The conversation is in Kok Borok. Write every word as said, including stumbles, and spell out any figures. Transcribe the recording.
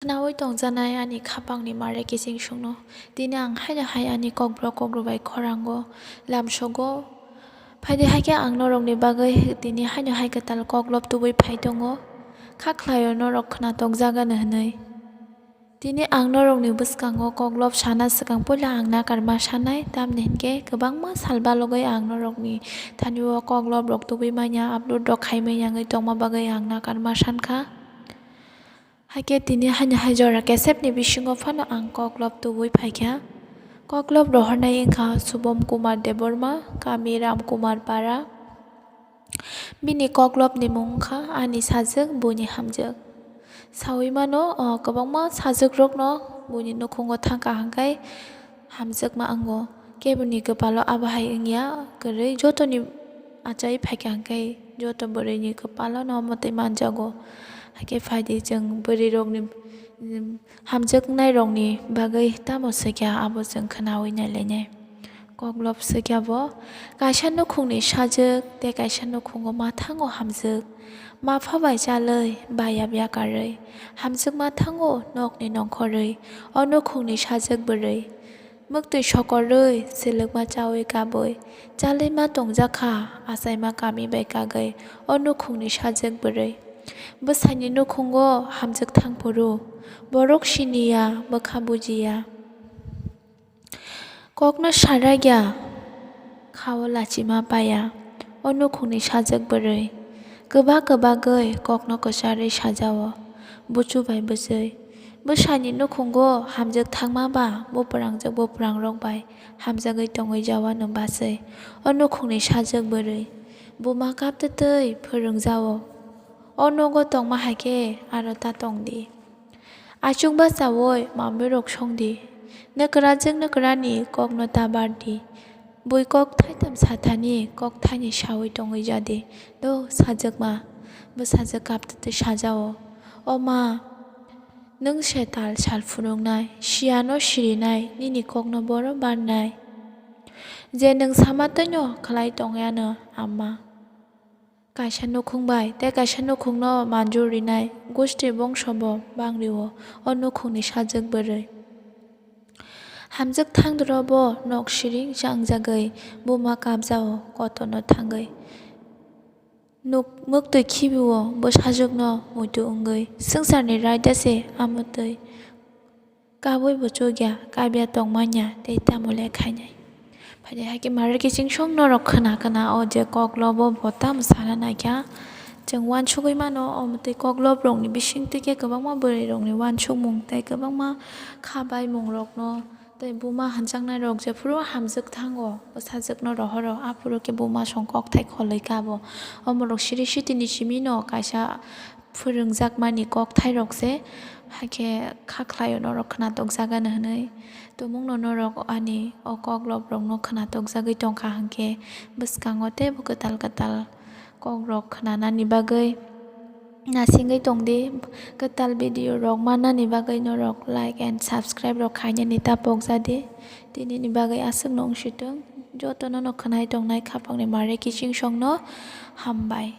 Naui tongjanai ani khapangni mare kiching songno. Tini ang haino hai ani kokborok kokrwbai khorango lamsogo. Phaidi hai khe ang norokni bagwi, tini haino hai kwtal koklop tubui phai tongo. Kha khlaio norok khwna tokjagano hwnwi. Tini ang norokni bwskango koklop sana swkang puila ang nakarma sanai, tamni hinkhe kwbangma sal balogwi ang norokni thani o kokloprok tubui manya, upload rok khai manya wngwi tongma bagwi ang nakarma sankha. Hakhe tini haino hai jora kesepni bisingo phano ang koklop tubui phaikha. Koklop rohornai wngkha Subom Kumar Debbarma, kami Ram Kumar Para. Bini koklopni mung wngkha Ani Sajwk, Buini Hamjwk. Saui mano, o kwbangma sajwkrokno buini nukhungo thangkha hwnkhe hamjakma wngo. Keboni kwpalo abo hai wngya kwrwi, jotoni achai phaikha hwnkhe joto bwrwini kwpalono omo twi manjago. Hakhe phaidi chwng bwrwirokni, mm, hamjaknairokni bagwi tamo swikha abo chwng khwnaui nailainai. Koklop swikha bo, kaisa nukhungni sajwk tei kaisa nukhungo ma thango hamjwk. Mapha bai chalwi, bayap yakarwi, hamjwk ma thango nokni nongkhorwi, o nukhungni sajwk bwrwi. Mwktwi sokorwi, swlwkma chaui kabwi, chalwima tongjakha, achaima kami bai kagwi, o nukhungni sajwk bwrwi. Bwsaini nukhungo hamjwk thangphuru, borok siniya, bwkha bujiya. Kokno sarakya, khao lachima paya, o nukhungni sajwk bwrwi. Kwbak kwbagwi kokno kwcharwi sajao, buchu bai bwchwi. Bwsani nukhungo hamjwk thangma ba, buprangjwk buprangrok bai hamjagwi tongwi jawano bachwi, o nukhungni sajwk bwrwi. Buma kaptwtwi phwrwngjao, o nogo tongma hai khe aro ta tongdi. Achuk bachaui mamrwirok songdi, nwkwrajwk nwkwrani kokno ta bardi. Bui kok thaitham sathani kok thaini saui tongwi jadi. Do sajwkma, bwsajwk kaptwtwi sajao, o ma, nwng se tal sal phunuknai, siyano sirinai, nini kokno boro barnai. Je nwng sama twino khlai tongyano, amma. Kaisa nukhung bai tei kaisa nukhungno manjur rinai, gusti bongso bo bangrio, o nukhungni sajwk bwrwi. Hamjwk thangdro bo nok siring changjagwi, buma kabjao kotorno thangwi. Nuk-, mwktwi khibio bo sajwkno muitu wngwi, swngcharni raida se amotwi. Kabui bo chukya, kabya tongmanya tei tamo le khainai. Phaidi hai khe mare kiching song norok khwna khwna o je koklobo bo tamo sana naikha. Chwng uansugui mano, omo tei koklob rokni bising twi khe kwbangma bwrwi rokni uansukmung tei kwbangma kha baimung rokno tei buma hwnjaknai rok jephuru hamjwk thango, bwsajwkno rohoro, aphuru khe buma song kokthai kholwi kha bo. Omo rok siri sitini simi no kaisa phwrwngjakmani kokthairok se, hakhe kha khlaio norok khwnatok jagano hwnwi. Tumungno norok ani o koklobrokno khwnatok jagwi tongkha hwnkhe, bwskango teibo kwtal kwtal kokrok khwnanani bagwi nasingwi tongdi. Kwtal video rok mannani bagwi norok like and subscribe rok khainani ta pokjadi. Tinini bagwi aswkno wngsitung. Jotono no khwnai tongnai khapangni mare kiching songno hambai.